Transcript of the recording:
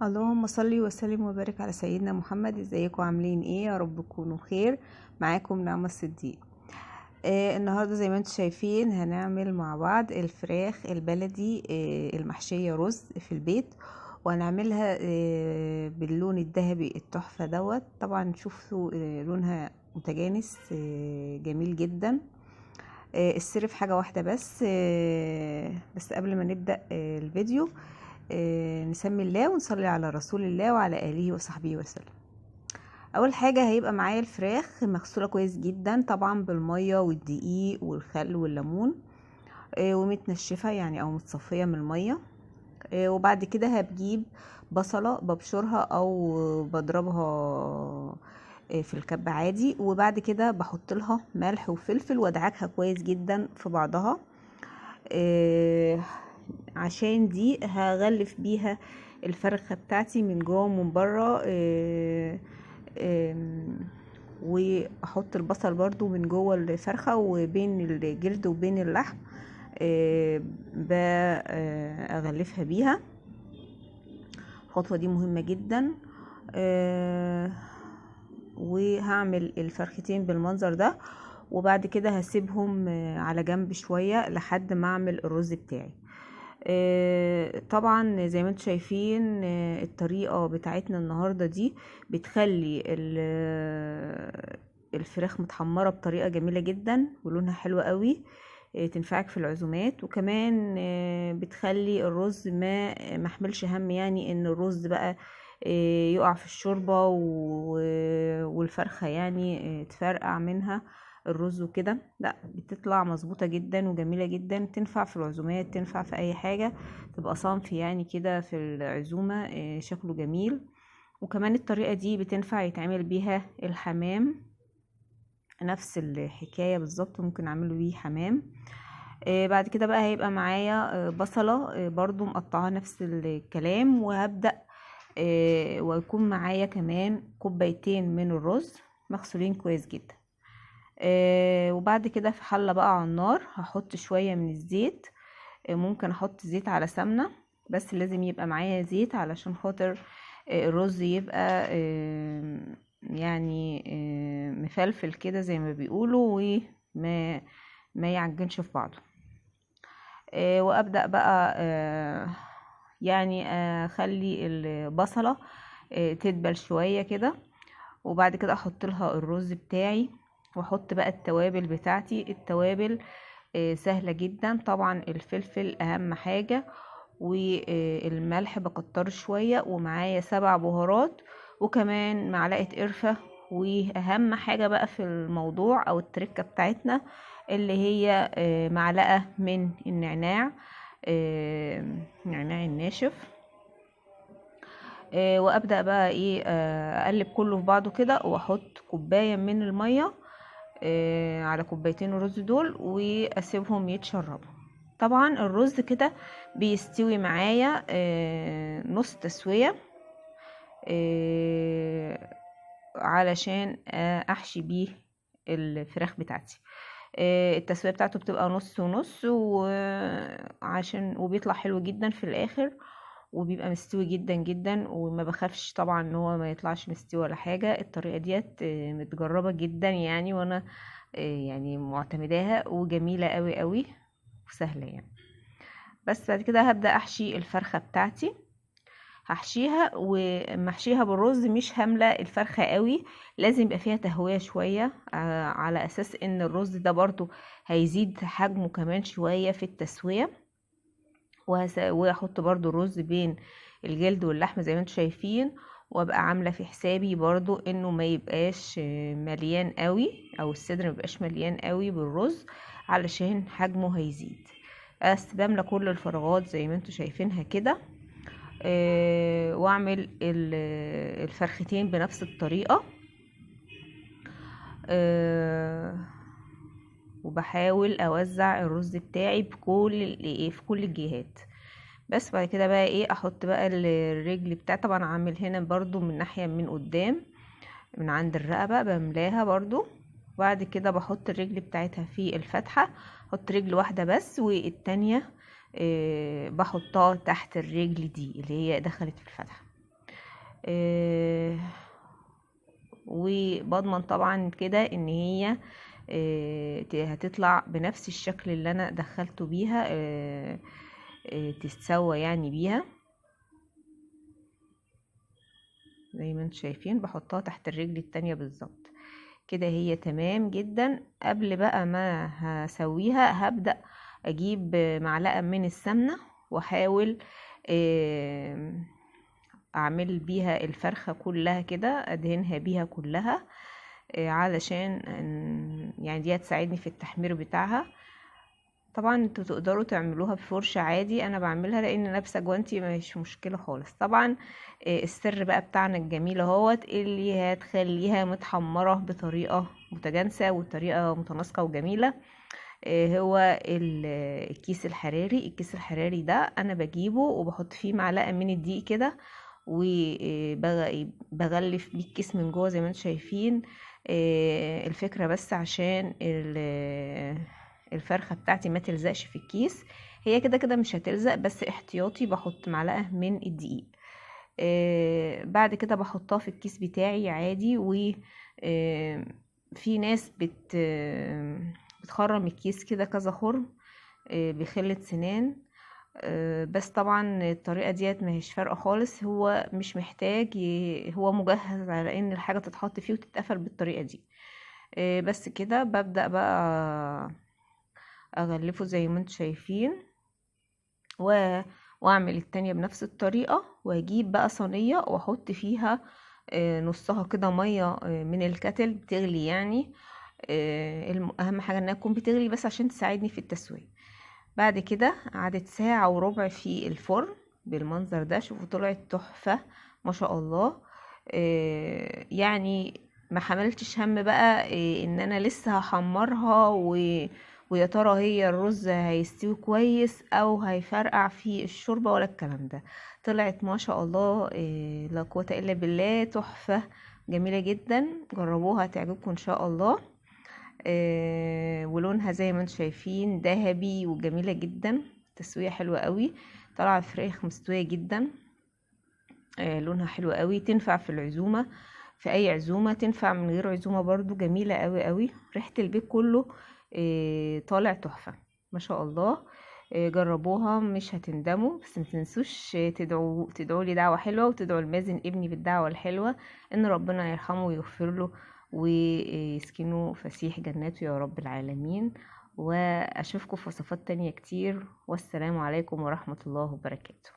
اللهم صل وسلم وبارك على سيدنا محمد. ازيكم عاملين ايه؟ يا رب تكونوا بخير. معاكم نعمة الصديق. النهارده زي ما انتم شايفين هنعمل مع بعض الفراخ البلدي المحشية رز في البيت، وهنعملها باللون الذهبي التحفة دوت. طبعا شوفوا لونها متجانس، جميل جدا. السر في حاجة واحدة بس. بس قبل ما نبدأ الفيديو نسمي الله ونصلي على رسول الله وعلى آله وصحبه وسلم. اول حاجة هيبقى معايا الفراخ مغسولة كويس جدا طبعا بالمية والدقيق والخل والليمون، ومتنشفة يعني او متصفية من المية. وبعد كده هبجيب بصلة ببشرها او بضربها في الكب عادي، وبعد كده بحط لها ملح وفلفل وادعكها كويس جدا في بعضها، عشان دي هغلف بيها الفرخة بتاعتي من جوه ومن بره، واحط البصل برضو من جوه الفرخة وبين الجلد وبين اللحم، اغلفها بيها. الخطوة دي مهمة جدا. وهعمل الفرختين بالمنظر ده، وبعد كده هسيبهم على جنب شوية لحد ما اعمل الرز بتاعي. طبعا زي ما انتم شايفين، الطريقة بتاعتنا النهاردة دي بتخلي الفراخ متحمرة بطريقة جميلة جدا ولونها حلو قوي، تنفعك في العزومات، وكمان بتخلي الرز ما محملش هم، يعني ان الرز بقى يقع في الشوربة والفرخة يعني تفرقع منها الرز وكده. لا، بتطلع مظبوطة جدا وجميلة جدا، تنفع في العزومات، تنفع في اي حاجة، تبقى صنف يعني كده في العزومة، شكله جميل. وكمان الطريقة دي بتنفع يتعمل بيها الحمام، نفس الحكاية بالظبط، ممكن اعمله بيه حمام. بعد كده بقى هيبقى معايا بصلة، برضو مقطعاها نفس الكلام، وهبدأ، ويكون معايا كمان كوبايتين من الرز مغسولين كويس جدا. وبعد كده في حلة بقى على النار هحط شوية من الزيت، ممكن احط زيت على سمنة، بس لازم يبقى معايا زيت علشان خاطر الرز يبقى مفلفل كده زي ما بيقولوا، وما يعجنش في بعضه. وابدأ بقى اخلي البصلة تدبل شوية كده، وبعد كده احط لها الرز بتاعي، واحط بقى التوابل بتاعتي. التوابل سهلة جدا طبعا، الفلفل اهم حاجة، والملح بكتره شوية، ومعايا 7 بهارات، وكمان معلقة قرفة. واهم حاجة بقى في الموضوع او التركة بتاعتنا اللي هي معلقة من النعناع، نعناع الناشف. وابدأ بقى اقلب كله في بعضه كده، واحط كوباية من المية على كوبايتين الرز دول، واسيبهم يتشربوا. طبعا الرز كده بيستوي معايا نص تسوية، علشان احشي بيه الفراخ بتاعتي. التسوية بتاعته بتبقى نص ونص، وبيطلع حلو جدا في الاخر، وبيبقى مستوي جدا جدا، وما بخافش طبعا ان هو ما يطلعش مستوي ولا حاجة. الطريقة ديت متجربة جدا يعني، وانا معتمداها، وجميلة قوي قوي وسهلة يعني. بس بعد كده هبدأ احشي الفرخة بتاعتي، هحشيها ومحشيها بالرز، مش هاملة الفرخة قوي، لازم يبقى فيها تهوية شوية، على اساس ان الرز ده برضو هيزيد حجمه كمان شوية في التسوية. واحط برضو الرز بين الجلد واللحم زي ما انتم شايفين، وابقى عاملة في حسابي برضو انه ما يبقاش مليان قوي، او الصدر ما يبقاش مليان قوي بالرز علشان حجمه هيزيد. بس بملى كل الفراغات زي ما انتم شايفينها كده، واعمل الفرختين بنفس الطريقة، وبحاول اوزع الرز بتاعي في كل الجهات. بس بعد كده بقى احط بقى الرجل بتاعي. طبعا عامل هنا برضو من ناحية من قدام من عند الرقبة بملاها برضو، وبعد كده بحط الرجل بتاعتها في الفتحة، احط رجل واحدة بس، والتانية بحطها تحت الرجل دي اللي هي دخلت في الفتحة. وبضمن طبعا كده ان هي هتطلع بنفس الشكل اللي انا دخلته بيها، تتسوى يعني بيها. زي ما انتم شايفين بحطها تحت الرجل التانية بالظبط كده، هي تمام جدا. قبل بقى ما هسويها هبدأ اجيب معلقة من السمنة واحاول اعمل بيها الفرخة كلها كده، ادهنها بيها كلها، علشان يعني دي هتساعدني في التحمير بتاعها. طبعا انتوا تقدروا تعملوها بفرشة عادي، انا بعملها لان لابسه جوانتي مش مشكلة خالص. طبعا السر بقى بتاعنا الجميل اهوت اللي هتخليها متحمرة بطريقة متجانسة وطريقة متناسقة وجميلة، هو الكيس الحراري. الكيس الحراري ده انا بجيبه وبحط فيه معلقة من الدقيق كده، وبغلف بيه الكيس من جوه زي ما انتم شايفين. الفكرة بس عشان الفرخة بتاعتي ما تلزقش في الكيس، هي كده كده مش هتلزق، بس احتياطي بحط معلقة من الدقيق. بعد كده بحطها في الكيس بتاعي عادي. و في ناس بتخرم الكيس كده كذا خرم، بخلة سنان، بس طبعا الطريقة ديت ما هيش فارقة خالص، هو مش محتاج، هو مجهز على ان الحاجة تتحط فيه وتتقفل بالطريقة دي. بس كده ببدأ بقى اغلفه زي ما انتم شايفين، واعمل التانية بنفس الطريقة. واجيب بقى صينية واحط فيها، نصها كده مية، من الكتل بتغلي يعني، اهم حاجة انها تكون بتغلي بس عشان تساعدني في التسوية. بعد كده قعدت ساعة وربع في الفرن بالمنظر ده، شوفوا طلعت تحفة ما شاء الله. يعني ما حملتش هم بقى، ان انا لسه هحمرها ويا ترى هي الرز هيستوي كويس او هيفرقع في الشوربة ولا الكلام ده. طلعت ما شاء الله، لا قوة الا بالله، تحفة جميلة جدا. جربوها هتعجبكم ان شاء الله. ولونها زي ما انتم شايفين ذهبي وجميلة جدا، تسوية حلوة قوي، طالعة فراخ مستوية جدا، لونها حلو قوي، تنفع في العزومة، في اي عزومة، تنفع من غير عزومة برضو، جميلة قوي قوي. ريحة البيت كله، طالع تحفة ما شاء الله. جربوها مش هتندموا. بس ما تنسوش تدعوا لي دعوة حلوة، وتدعوا لمازن ابني بالدعوة الحلوة ان ربنا يرحمه ويغفر له ويسكنه فسيح جناته يا رب العالمين. واشوفكم في وصفات تانية كتير، والسلام عليكم ورحمة الله وبركاته.